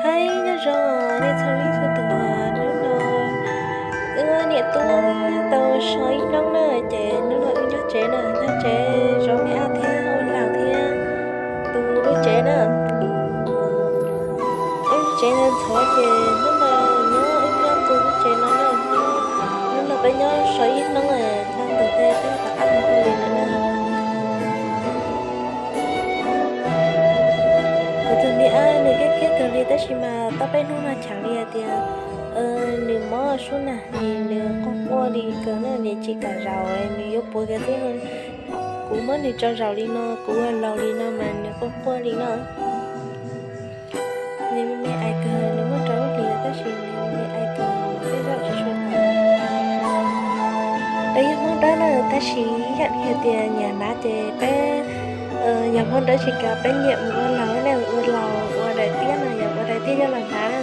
Hais nyob zoo nej txhua leej txhua tus, hnub no wb niam tub tau so ib hnub na, ces hnub no wb nyob tsev na, nyob tsev zov me ab thiab ua laug thiab tu lub tsev na. Wb tsev ntxhov ntxhov ces hnub no nyob wb nyob tu lub tsev no na, hnub no peb nyob so ib hnub, tag ntua ces peb rov qab mus ua li lawm na. Kuv tus me ab nws kiab kiab kawg li tab sis mas tau peb hnub no cheem li hais tias nws mob sub nag, nws quaj quaj li kawg na, nws tsis kam zaum, nws yuav puav kiag xwb. Kuv muab nws tso zaum li no, kuv ua laug li no mas nws quaj quaj li no. Nws me me ais kawg, nws muab rau lub hlis tab sis nws me me ais kawg, nws tej zaum tsis tshua tau. Peb yog Hmoob Dawb na, tab sis yam li hais tias nyias hnav ces peb yog Hmoob Dawb tsis kam, peb nyiam mus ua laug ne, ua laug ua daim tiab no, yog ua daim tiab coj los hnav na.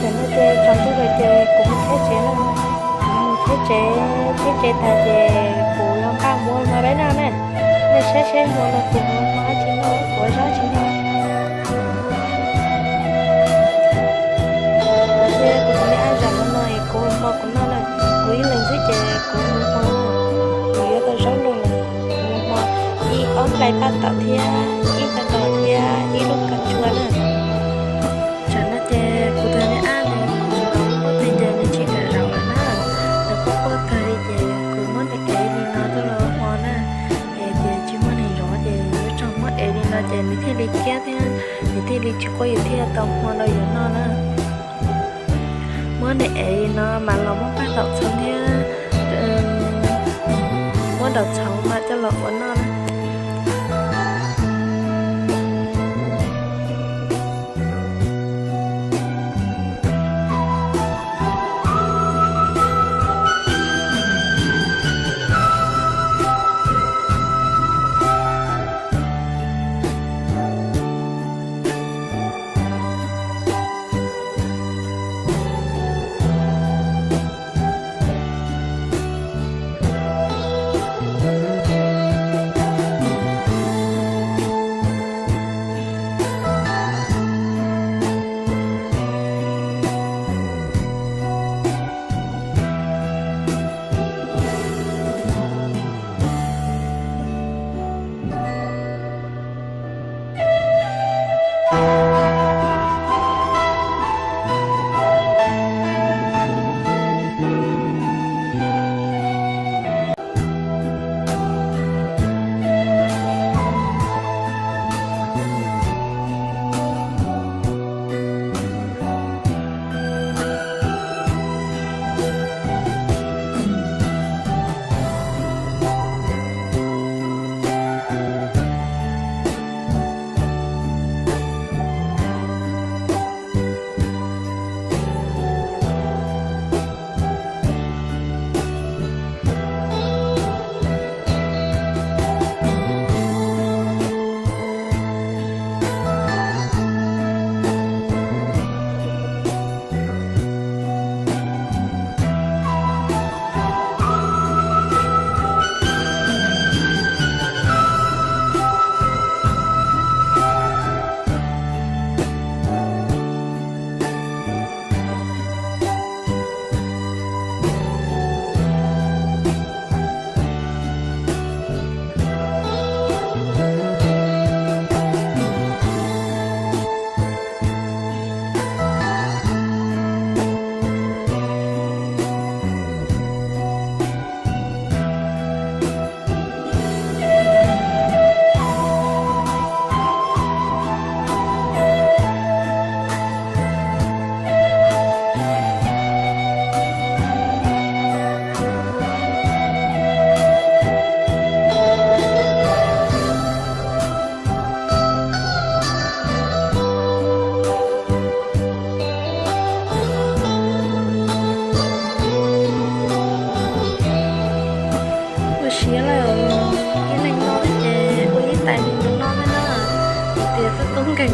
Tam no ces tsaus ntuj lawm ces kuv mus thiab tsev na, kuv mus thiab tsev, thiab tsev tas ces kuv yuav npaj mus ua hmo peb noj na. Nej saib saib hmo no kuv mus hmo dab tsi noj, kuv ua zaub dab tsi noj. Kuv thiab kuv tus me ab zam no no es kuv ua hmo kuv noj na, kuv ib leeg xwb ces kuv mus hmo, kuv yuav tau zaub luag lawm, kuv mus hmo ib ob nplai paj tom thiab ib nplai tom thiab ib lub kos tsua na. Tsam no ces kuv tus me ab nws los muaj tej ces nws tsis kam zaum lawm na, nws quaj quaj kawg li ces kuv muab nws ev li no coj los ua hmo na. Es tias tsis muaj neeg zov ces yuav tsum muab ev li no ces nws thiaj li kiab thiab nws thiaj li tsis quaj, yus thiaj tau hmo rau yus noj na. Muab nws ev li no mas los muab paj taum txhoov thiab muab daus txhoov mas coj los ua noj na.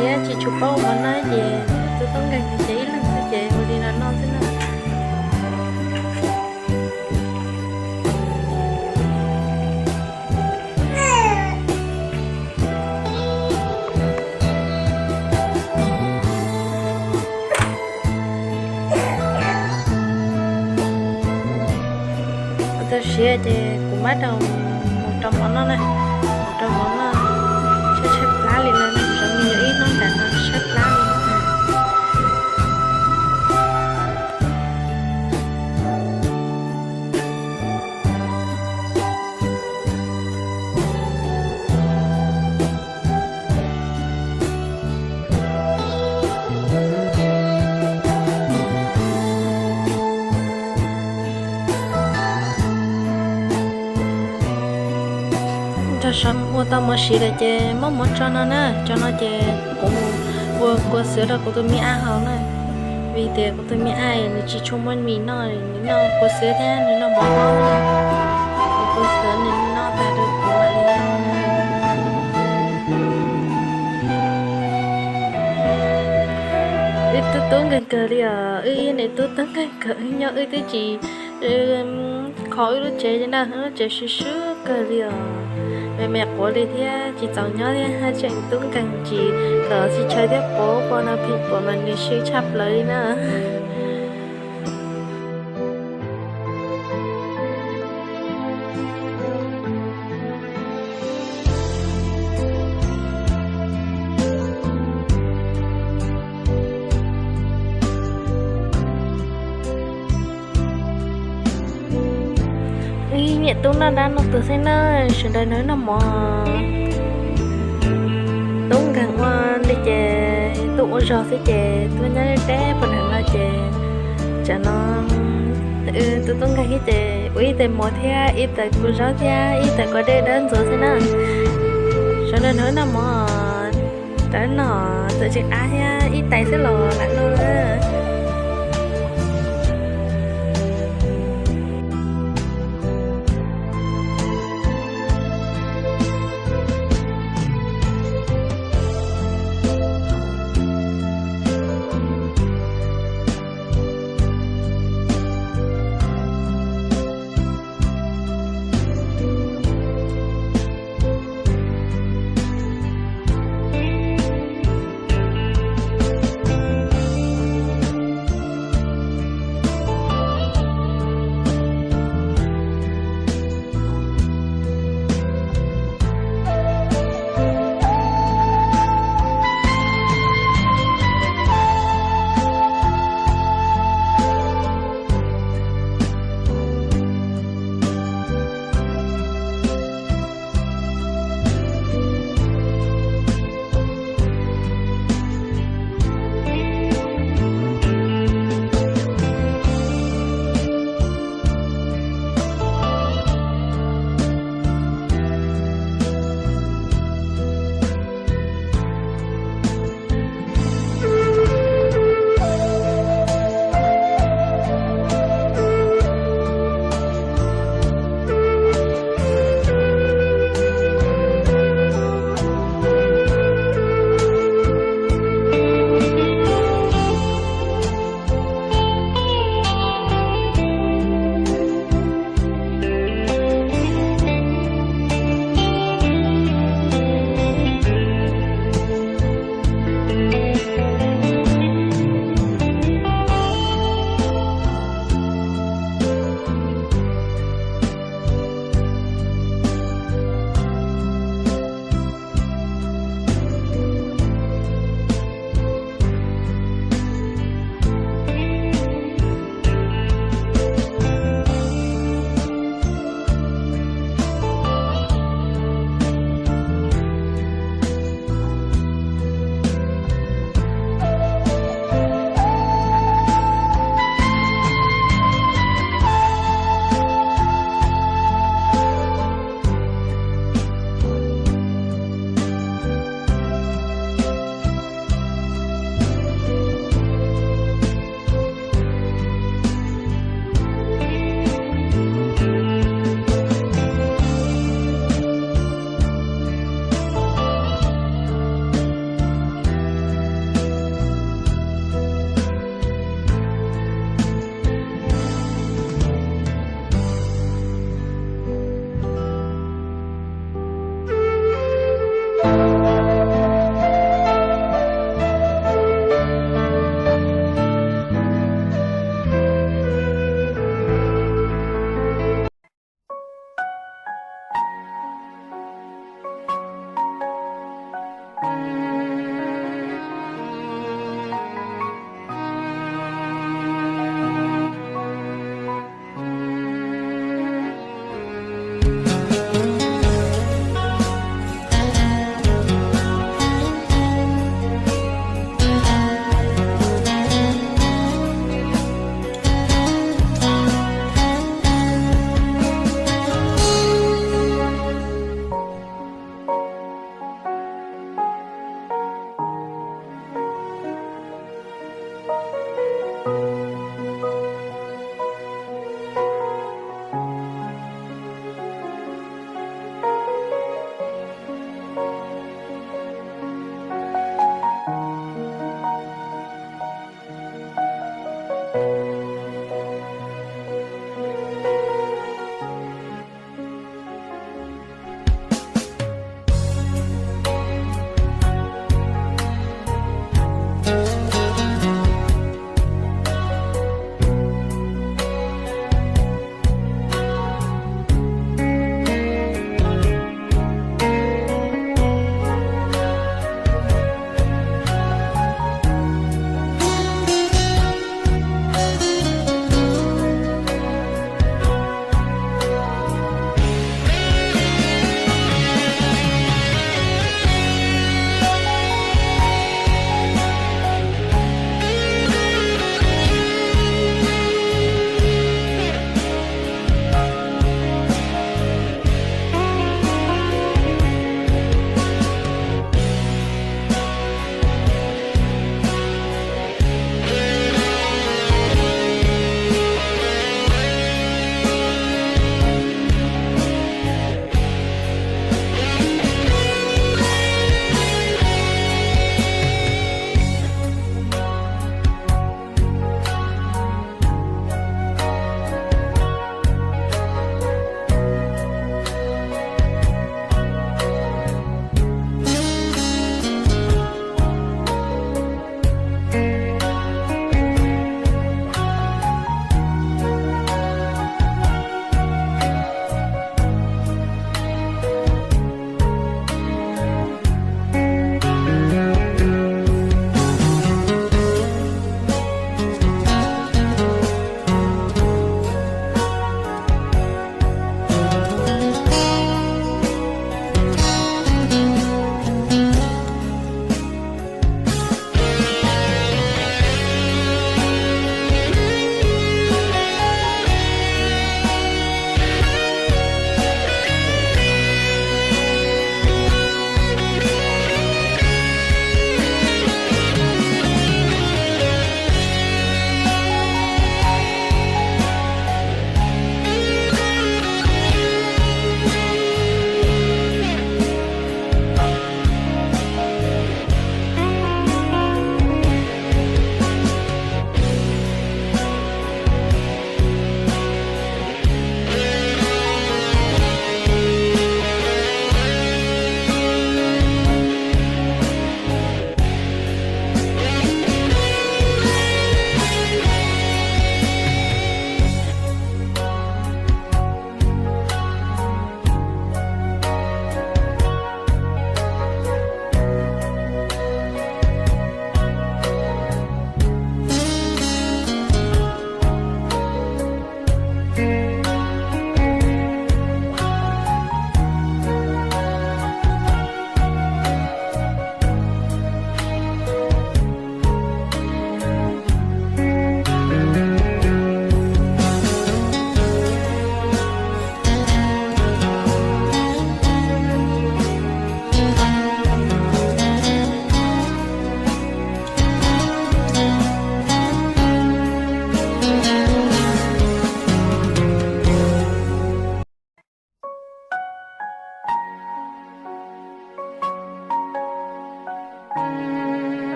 Thiab tsis tshua paub ua mov noj ces tus tub nkeeg ces ib leeg xwb ces ua li no noj xwb na. Ua tau siav ces kuv mam rau mus rau mov noj na, mus rau mov noj. Tshaib tshaib plab li no, tsam me nyuam ib hnub nram no tshaib plab li. Nrog sawv ua tau mov siav lawm ces muab mov tso no na, tso no ces kuv ua kua xwb rau kuv tus me ab haus na. Vim tias kuv tus me ab nws tsis tshua muaj mis noj, nws noj kua xwb thiab nws noj mov noj. Ua kua xwb nws noj tag rau kuv mam li noj. Wb tub tub nkeeg kawg li os, wb ib niam tub tub nkeeg kawg, wb nyob wb twb tsis kho wb lub tsev li na, wb lub tsev swb swb kawg li os. Me me quav li thiab tsis txaus nyob thiab, tseem tub nkeeg tsis kom tsis tshaw thiab, quav quav no pheej quav mas nws swb tshaj plaws li na. Ib niam tub noj dab noj tuag xwb na, sawv daws nrog noj mov. Tub nkeeg ua li ces tuaj ua zog xwb ces tuaj nyob deb deb puag nram no ces tsam no tus tub nkeeg ces ua ib tais mov thiab ib tais kua zaub thiab ib tais kua dej dawb ntxuav xwb na. Sawv daws nrog noj mov, rau noj txawm tsis qab thiab ib tais xwb los lam noj na.